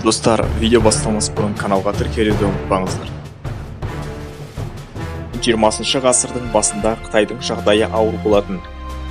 Достар, видео басталмас бұрын каналға тіркелуді ұмытпаңыздар. 20 ғасырдың басында Қытайдың жағдайы ауыр болатын.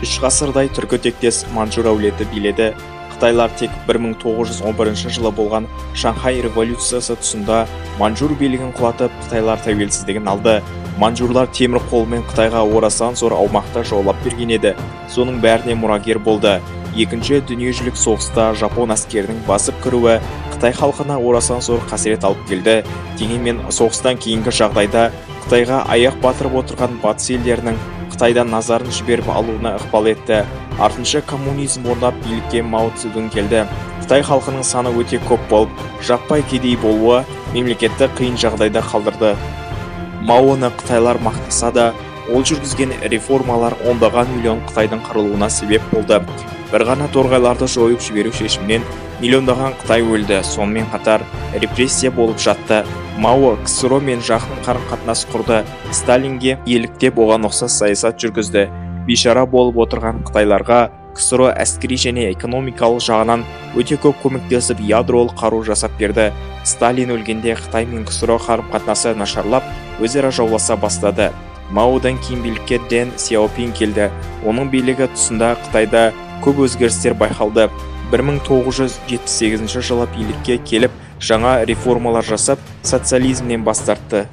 3 ғасырдай түркі тектес маньчжур әулеті биледі. Қытайлар тек 1911 жылы болған Шанхай революциясы тұсында маньчжур билігін құлатып, қытайлар тәуелсіздігін алды. Маньчжурлар темір қолмен Қытайға орасан зор аумақты жаулап берген еді. Соның бәріне мұрагер болды. Екінші дүниежүзілік соғыста жапон әскерінің басып кіруі Қытай халқына орасан зор қасірет алып келді. Дегенмен соғыстан кейінгі жағдайда Қытайға аяқ батырып отырған батыс елдерінің Қытайдан назарын жіберіп алуына ықпал етті. Артынша коммунизм орнап, билікке Мао Цзэдун келді. Қытай халқының саны өте көп болып, жаппай кедей болуы мемлекетті қиын жағдайда қалдырды. Маоны қытайлар мақтаса да, ол жүргізген реформалар ондаған миллион қытайдың қырылуына себеп болды. Бір ғана торғайларды жойып жіберу шешімінен миллиондаған қытай өлді. Сонымен қатар репрессия болып жатты. Мао КСРО мен жақын қарым-қатынас құрды. Сталинге еліктеп оған ұқсас саясат жүргізді. Бейшара болып отырған қытайларға КСРО әскери және экономикалық жағынан өте көп көмектесіп, ядролық қару жасап берді. Сталин өлгенде Қытай мен КСРО қарым-қатынасы нашарлап, өзара жауласа бастады. Маодан кейін билікке Дэн Сяопин келді. Оның билігі тұсында Қытайда көп өзгерістер байқалды. 1978 жылы билікке келіп, жаңа реформалар жасап, социализмнен бас тартты.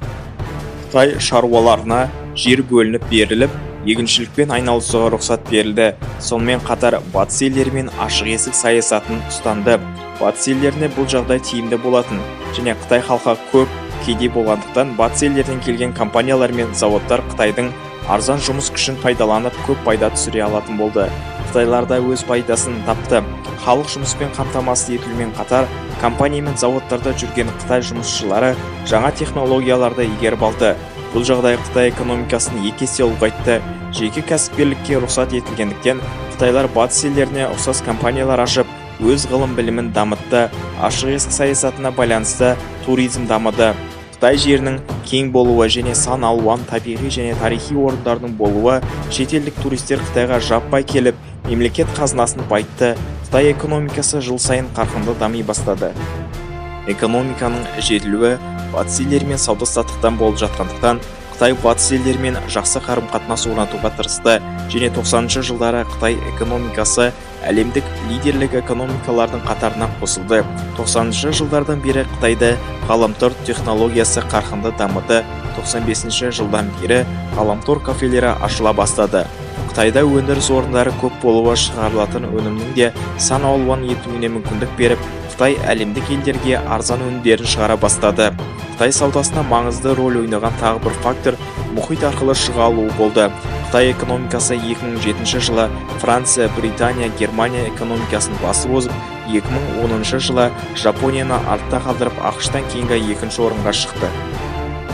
Қытай шаруаларына жер бөлініп беріліп, егіншілікпен айналысуға рұқсат берілді. Сонымен қатар батыс елдерімен ашық есік саясатын ұстанды. Батыс елдеріне бұл жағдай тиімді болатын және Қытай халқы көп кедей болғандықтан батыс елдерінен келген компаниялар мен заводтар Қытайдың арзан жұмыс күшін пайдаланып көп пайда түсіре алатын болды. Қытайлар да өз пайдасын тапты. Халық жұмыспен қамтамасыз етілумен қатар компания мен заводтарда жүрген Қытай жұмысшылары жаңа технологияларды игеріп алды. Бұл жағдай Қытай экономикасын екі есе ұлғайтты. Жеке кәсіпкерлікке рұқсат етілгендіктен қытайлар батыс елдеріне ұқсас компаниялар ашып, өз ғылым білімін дамытты. Ашық есік саясатына байланысты туризм дамыды. Қытай жерінің кең болуы және сан алуан табиғи және тарихи орындардың болуы шетелдік туристер Қытайға жаппай келіп, мемлекет қазынасын байытты. Қытай экономикасы жыл сайын қарқынды дами бастады. Экономиканың жетілуі батыс елдерімен сауда-саттықтан болып жатқандықтан Қытай батыс елдерімен жақсы қарым-қатынас орнатуға тырысты және 90-шы жылдары Қытай экономикасы әлемдік лидерлік экономикалардың қатарына қосылды. 90-шы жылдардан бері Қытайда ғаламтор технологиясы қарқынды дамыды. 95-ші жылдан бері ғаламтор кафелері ашыла бастады. Қытайда өндіріс орындары көп болуы шығарылатын өнімнің де сан алуан етуіне мүмкіндік беріп, Қытай әлемдік елдерге арзан өнімдерін шығара бастады. Қытай саудасына маңызды рөл ойнаған тағы бір фактор мұхит арқылы шыға алуы болды. Қытай экономикасы 2007 жылы Франция, Британия, Германия экономикасын басып озып, 2010 жылы Жапонияны артта қалдырып, АҚШ-тан кейінгі екінші орынға шықты.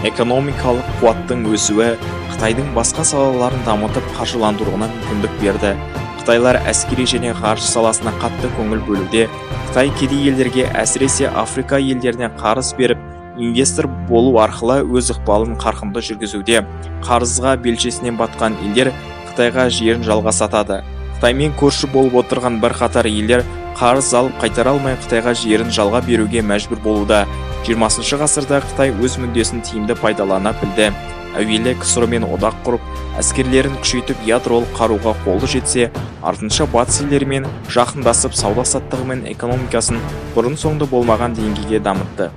Экономикалық қуаттың өсуі Қытайдың басқа салаларын дамытып қаржыландыруына мүмкіндік берді. Қытайлар әскери және ғарыш саласына қатты көңіл бөлуде. Қытай кедей елдерге, әсіресе Африка елдеріне қарыз беріп, инвестор болу арқылы өз ықпалын қарқынды жүргізуде. Қарызға белшесінен батқан елдер Қытайға жерін жалға сатады. Қытаймен көрші болып отырған бірқатар елдер қарыз алып қайтара алмай Қытайға жерін жалға беруге мәжбүр болуда. 20 ғасырда Қытай өз мүддесін тиімді пайдалана білді. Әуелі КСРО-мен одақ құрып, әскерлерін күшейтіп ядролық қаруға қолы жетсе, артынша батыс елдерімен жақындасып сауда-саттығы мен экономикасын бұрын-соңды болмаған деңгейге дамытты.